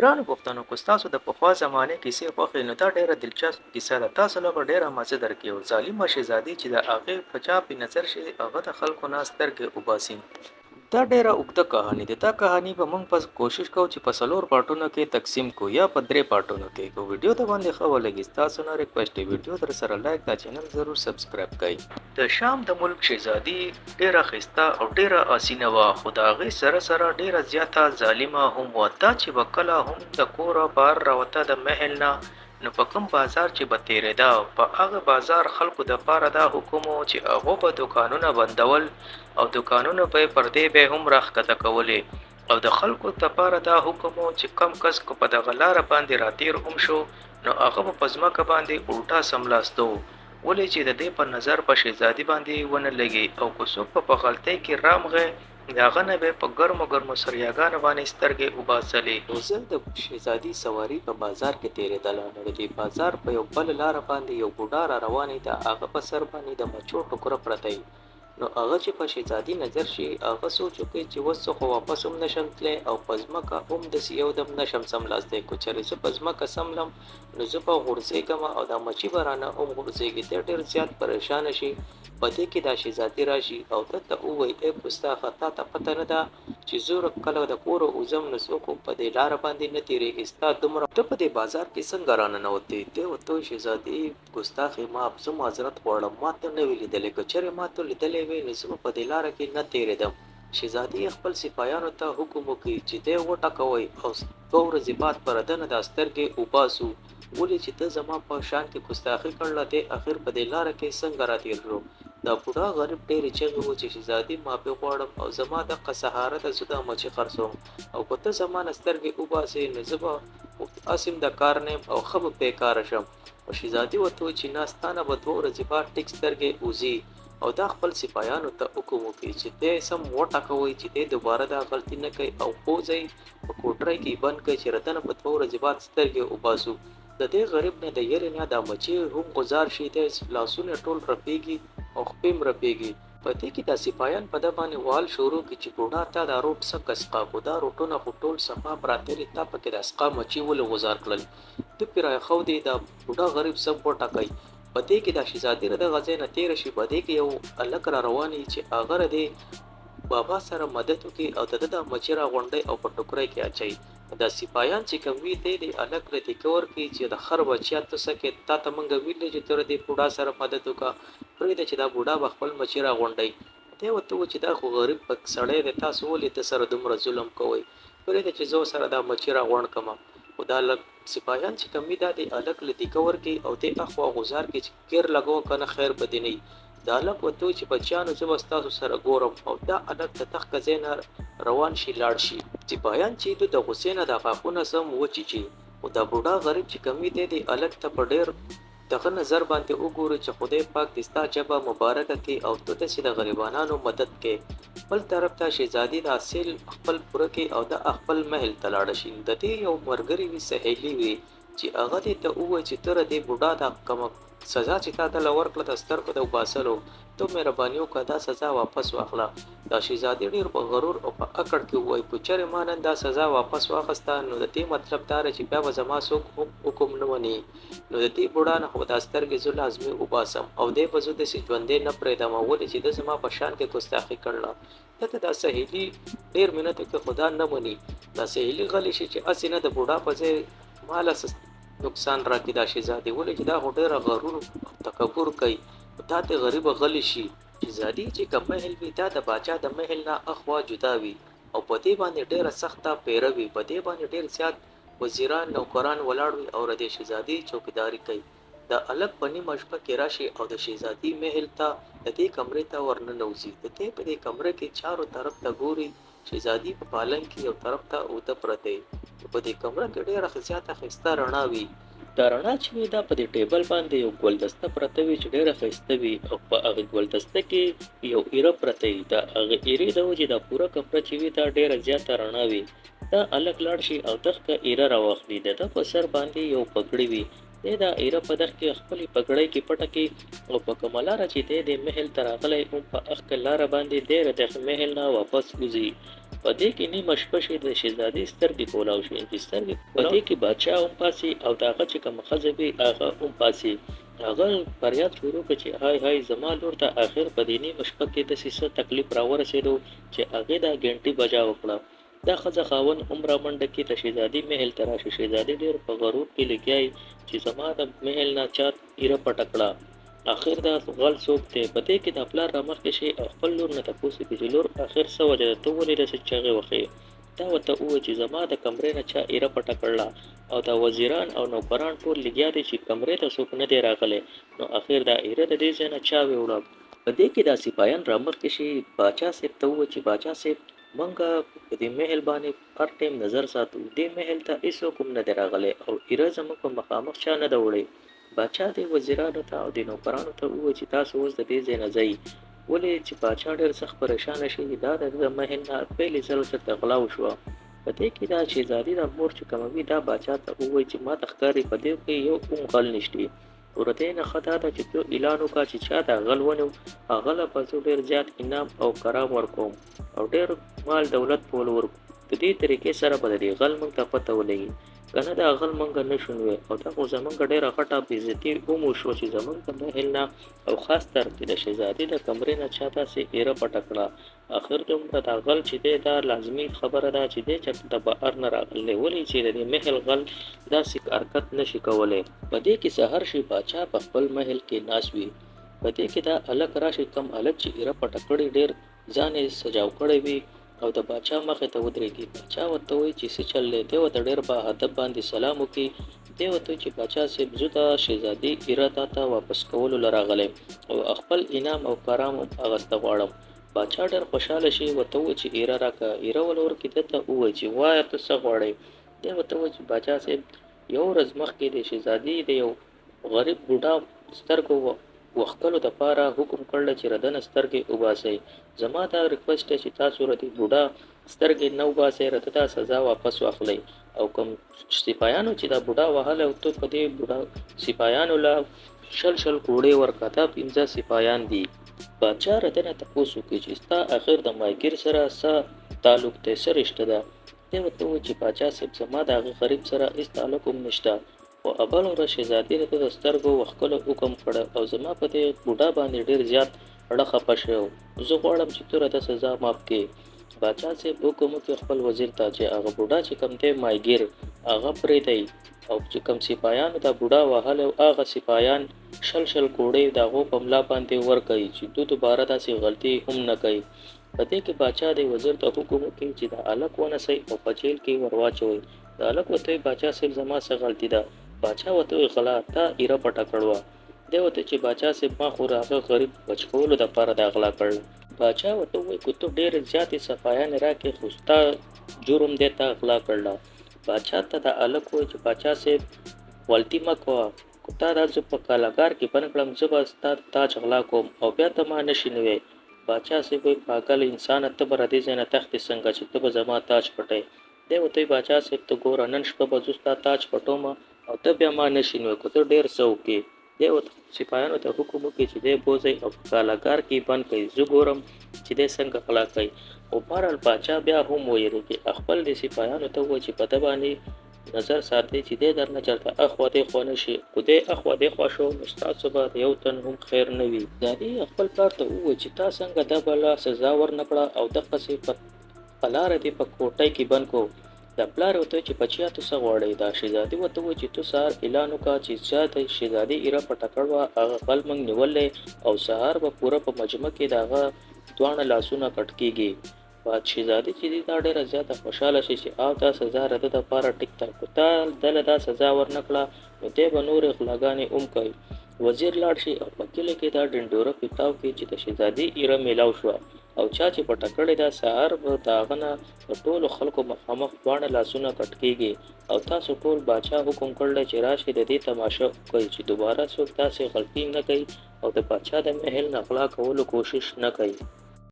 ګرانو پښتنو که ستاسو د پخوا زمانې کیسې خوښې نو دا ډیره دلچسپ کیسه ده تاسو له به ډیره مزه درکړي او ظالمه شهزادي چې د هغې په چا پې نظر شي هغه د خلکو نه سترګې اوباسي. دا ډیره اوږده کهاني ده دا کهاني به مونږ په کوشش کوو چې په څلور پارټونو کې تقسیم کو یا په درې پارټونو کې که ویډیو د باندې ښه ولګي ستاسو نه ریکویسټ دی ویډیو در سره لایک دا چینل ضرور سبسکرایب کړئ. د شام د ملک شهزادي ډېره ښیسته او ډېره حسینه وه، خو د هغې سره سره ډېره زیاته ظالمه هم وه. دا چې به کله هم د کوره بهر راوته د محل نه نو په کوم بازار چې به تېرېده په هغه بازار خلکو د پاره دا حکم و چې هغو به دوکانونه بندول او دوکانونه به یې پردې به هم راښکته کولې او د خلکو د پاره دا حکم و چې کوم کس که په دغه لاره باندې راتېر هم شو نو هغه به په ځمکه باندې الټا څملاستو. ولې چې د دۀ په نظر په شهزادي باندې ونه لګي او که څوک به په غلطۍ کې رامغی د هغه نه به يې په ګرمو ګرمو سرياګانو باندې سترګې اوباسلې. يو ځل د شهزادي سواري په بازار کې تېرېدله نو د دې بازار په يو بله لاره باندې يو بوډا راروانېده هغه په سر باندې د مچو ټوکره پرته وي نو هغه چې په شهزادي نظر شي هغه سوچ وکړي چې اوس زه خو واپس هم نشم تلای او په ځمکه هم داسې یو دم نشم څملاستی که چېرې زه په ځمکه څملم نو زه به غورځېږم او دا مچي به رانه هم غورځېږي دی ډېر زیات پریشانه شي په دې کې دا شهزادي راشي او ده ته ووایي ای ګستاخه تا ته پته نه ده چې زه کله د کوره وځم نو څوک هم په دې لاره باندې نه تېرېږي ستا دومره ته په دې بازار کې څنګه راننوتې؟ دی ورته وایي شهزادي ګستاخې معاف، زه معذرت غواړم، ما ته نه وې لیدلې، که چېرې ما ته لیدلې وې نو زه به په دې لاره کې نه تېرېدم. شهزادې خپل سپاهیانو ته حکم وکړي چې دی وټکوئ او دوه ورځې بعد پر ده نه دا سترګې وباسو، ولې چې ده زما په شان کې ګستاخي کړله، دی اخر په دې لاره کې څنګه راتېر شو؟ دا بوډا غریب ډېرې چغې وو چې شهزادې معافي غواړم او زما دقه سهاره ده زه دا مچي خرڅوم او که ته زما نه سترګې وباسې نو زه به هسې هم د کار نه یم او ښه به بېکاره شم. خو شهزادي ورته وویل چې نه ستا نه به دوه ورځې بعد ټیک سترګې وځي او دا خپل سپایانو ته حکم وکړي چې دی سم وټکوئ چې دی دوباره دا غلطي نه کوي او بوځئ په کوټرۍ کې یې بند کړئ چې ردنه په دوه ورځې بعد سترګې وباسو. د دې غریب نه د یرې نه دا مچۍ هم غوځار شي دی لاسونه ټول رپیږي او خپې هم رپیږي. په دې کې دا سپایان په ده باندې وهل شروع کړي چې بوډا تا دا روټ څنګه څقا کو دا روټونه خو ټول صفا پراته دي تا پکې دا څقا مچۍ ولې غوځار کړل ده پې رايښودې دا بوډا غريب سم وټکئ په دې کې دا شهزادي له دغه ځای نه تېره شي په دې کې يو هلک را روان وي چې هغه له دې بابا سره مدد وکړي او د ده دا مچۍ را غونډوي او په ټوکرۍ کې اچوي نو دا سپاهيان چې کوم وي دی دې هلک له تيکه ورکوي چې د خر بچيه ته څه کوې تا ته مونږ ويلي چې ته له دې بوډا سره مدد وکړه پرېږده چې دا بوډا به خپل مچۍ را غونډوي دی ورته وويل چې دا خو غريب سړی دی تاسو ولې ده سره دومره ظلم کوئ پرېږده چې زه ورسره دا مچۍ را غونډ کړم خو دا لږ سپاهیان چې کوم وي دا دې هلک له دیکه ورکړي او دې اخوا غوځار کړي چې کیر لګوه کنه خیر به دې نه وي. دا هلک ورته وویل چې بچیانو زه به ستاسو سره ګورم او دا هلک د تخته ځای نه روان شي لاړ شي. سپاهیان چې د غوسې نه دا غاښونه سم وچیچي خو دا بوډا غریب چې کوم وي دی دې هلک ته په ډېر دغه نظر باندې وګوري چې خدای پاک دې ستا ژبه مبارکه کړي او ته داسې د غریبانانو مدد کوې. بل طرف ته شهزادي دا سیل خپل پوره کړي او دا خپل محل ته لاړه شي. د دې یو مرګري وي سهیلي وي چې هغه دې ته ووایي چې ته د دې بوډا دا کومه سزا چې تا دله ورکړه د سترګو د وباسلو ته مهرباني وکړه دا سزا واپس واخله. دا شهزادي ډیر په غرور او په اکړ کې ووایي که چېرې ما نن دا سزا واپس واخسته نو د دې مطلب دا دی چې بیا به زما څوک هم حکم نه مني. نو د دې بوډا نه خو به دا سترګې زه لازمي وباسم او دی به زه داسې ژوندی نه پرېږدم ولې چې ده زما په شان کې ګستاخي کړله. ده ته دا سهیلي ډېر منت وکړي خو دا نه مني. دا سهیلي غلې شي چې هسې نه د بوډا په ځای ما له څه نقصان راکړي دا شهزادي ولې چې دا خو ډېره غرور او تکبر کوي نو دا ترې غریبه غلې شي. شهزادي چې کوم محل وي دا د باچا د محل نه اخوا جدا وي او په دې باندې ډېره سخته پېره وي په دې باندې ډېر زیات وزیران نوکران ولاړ وي او ردې شهزادي چوکیداري کوي. دا هلک په نیمه شپه کې راشي او د شهزادي محل ته د دې کمرې ته ورننوځي. د دې په دې کمره کې چارو طرف ته ګوري، شهزادي په پالنګ کې یو طرف ته اوده پرته وي. نو په دې کمره کې ډېره زیاته ښایسته رڼا وي. دا رڼا چې وي دا په دې ټېبل باندې یو ګلدسته پرته وي چې ډېره ښایسته وي او په هغې ګلدسته کې یو ایره پرته وي. د هغې ایرې د وجې دا پوره کمره چې وي دا ډېره زیاته رڼا وي. دا هلک لاړ شي او دښته ایره راواخلي، د ده په سر باندې یو پګړي وي، دی دا ایره په دغ کې خپلې پګړۍ کې پټه کړي او په کومه لاره چې دی دې محل ته راغلی هم په اخکه لاره باندې دی له دغه محل نه واپس وځي. په دې کې نیمه شپه شي، د شهزادې سترګې کولاو شي، چې سترګې په دې کې بادشاه هم پاڅي او د هغه چې کومه ښځه وي هغه هم پاڅي. هغه فریاد شروع کړ چې های های، زما لور ته اخر په دې نیمه شپه کې داسې څه تکلیف راورسېدو چې هغې دا ګنټي بجا وکړه. دا ښځه خاوند هم رامنډه کړي، د شهزادي محل ته راشي. شهزادي ډېر په غرور کې لګیا وي چې زما د محل نه چا ایره پټه کړه، اخر دا غل څوک دی؟ په دې کې دا پلار رامخکې شي او خپل لور نه تپوس وکړي چې لور، اخر څه وجه ده، ته ولې داسې چغې وهې؟ دا ورته ووایي چې زما د کمرې نه چا ایره پټه کړله او دا وزیران او نوکران ټول لګیا دي چې کمرې ته څوک نه دی راغلی، نو اخر دا ایره د دې ځای نه چا ویوړه؟ په دې کې دا سپایان رامخکې شي، باچا صاحب ته ووایي چې باچا صاحب، مونږ په دې محل باندې هر ټایم نظر ساتو، دې محل ته هیڅوک هم نه دی راغلی او ایره زموږ په مخامخ چا نه ده وړې. باچا دې وزیرانو ته او دې نوکرانو ته ووایي چې تاسو اوس د دې ځای نه ځئ. ولې چې باچا ډېر سخت پریشانه شي چې دا د ده محل نه پهلې ځل چېرته غلا وشوه. په دې کې دا شهزادي دا مور چې کومه وي دا باچا ته ووایي چې ما ته ښکاري په دې کې یو هم غل نشته، خو د دې نه ښه دا ده چې ته اعلان وکړه چې چا دا غل ونیو هغه له به زه ډېر زیات انعام او کرام ورکوم او ډېر مال دولت به ول ورکوم. د دې طریقې سره به د دې غل موږ ته پته ولګي، که نه دا غل موږ نه شو نیوی او دا خو زموږ ډېره غټه بېعزتي هم وشوه چې زموږ د محل نه او خاص تر چې د شهزادې د کمرې نه چا داسې ایره پټه کړه. اخر دومره دا غل چې دی دا لازمي خبره ده چې دی چېرته د بهر نه راغلی دی، ولې چې د دې محل غل داسې حرکت نه شي کولی. په دې کې سحر شي، باچا په خپل محل کې ناست وي. په دې کې دا هلک راشي، کوم هلک چې ایره پټه کړې، ډېر ځان یې سجاو کړی وي او د باچا مخې ته ودرېږي. باچا ورته وایي چې څه چل دی؟ دی ورته ډېر په ادب باندې سلام وکړي. دی ورته وایي چې باچا صاحب، زه د شهزادې ایره تا ته واپس کولو له راغلی او خپل انعام او کرام هم اغسته غواړم. باچا ډېر خوشحاله شي، ورته ووایي چې ایره راکړه. ایره ول ورکړي، ده ته ووایي چې وایه ته څه غواړې؟ دی ورته ووایي چې باچا صاحب، یو ورځ مخکې د شهزادې د یو غریب بوډا سترګو وښکلو دپاره حکم کړی چې ردنه سترګې وباسئ. زما دا ریکویسټ دی چې تاسو ردې بوډا سترګې نه وباسئ، رده دا سزا واپس واخلئ. او کوم سپایانو چې دا بوډا وهلی ته په دې بوډا سپایانو له شل شل کوړې ورکړه، دا 5 سپایان دي. باچا ردنه تپوس وکړي چې ستا اخر د ماهیګیر سره څه تعلق دی، څه رشته ده؟ دی ورته ووایي چې باچا صاحب، زما د هغه غریب سره هېڅ تعلق هم نشته، خو اول ورځ شهزادې راته د سترګو وښکلو حکم کړی او زما په دې بوډا باندې ډېر زیات زړه خفه شوی، زه غواړم چې ته راته سزا معاف کړې. باچا صاحب حکم وکړي خپل وزیر ته چې هغه بوډا چې کوم دی ماهیګیر هغه پرېږدئ او چې کوم سپایانو دا بوډا وهلی و هغه سپایان شل شل کوړې د هغو په ملا باندې ورکوي چې دوی دوباره داسې غلطي هم نه کوي. په دې کې باچا دې وزیر ته حکم وکړي چې دا هلک ونیسئ او په جیل کې ورواچوئ. دا هلک ورته وایي باچا صاحب، زما څه غلطي ده؟ باچا ورته وایي غلا، تا ایره پټه کړوه. دی ورته چې باچا صاحب، ما خو د هغه غریب بچ کولو دپاره دا غلا کړله. باچا ورته ووایي که ته ډېرې زیاتې صفایانې راکړې خو ستا جرم دی، تا غلا کړله. باچا ته دا هلک ووایي چې باچا صاحب، غلطي مه کوه، که تا دا زه په کالاګار کې بند کړم زه به ستا تاج غلا کوم او بیا ته ما نه شې نیوی. باچا صاحب وایي پاګل انسانه، ته به له دې ځای نه تښتې څنګه چې ته به زما تاج پټوې؟ دی ورته وایي باچا صاحب، ته ګوره نن شپه به زه ستا تاج پټوم او ته بیا ما نه شې نیوی که ته ډېر څه وکړې. دی ورته سپایانو ته حکم وکړي چې دی بوځئ او په کالاګار کې یې بند کړئ، زه ګورم چې دی څنګه غلا کوي. خو بهرحال باچا بیا هم ویرېږي، خپل دې سپایانو ته ووایي چې په ده باندې نظر ساتئ چې دی درنه چېرته اخوا دېخوا نه شي، که دی اخوا دېخوا شو نو ستاسو به د یو تن هم خیر نه وي. شهزادې خپل پلار ته ووایي چې تا څنګه دا بله سزا ورنه کړه او دقسې په لاره دې په کوټۍ کې بند کړو. دا پلار ورته وایي چې بچیه، ته څه غواړې؟ دا شهزادې ورته ووایي چې ته سهار اعلان وکړه چې چا د شهزادې ایره پټه کړوه هغه غل موږ نیولی او سهار به پوره په مجمع کې د هغه دواړه لاسونه کټ کېږي. شهزادې چې دی دا ډېره زیاته خوشحاله شي چې او دا سزا د ده دپاره ټیک ده، که تا دله دا سزا ورنه کړه نو دی به نورې غلاګانې هم کوي. وزیر لاړ شي او په کلي کې دا ډنډوره پیتاو کې چې د شهزادې ایره میلاو شوه او چا چې پټه کړې ده سهار به د هغه نه د ټولو خلکو مخامخ دواړه لاسونه کټ کېږي او تاسو ټول باچا حکم کړی چې راشئ د دې تماشه وکړئ چې دوباره څوک داسې غلطي نه کوي او د باچا د محل نه غلا کولو کوشش نه کوي.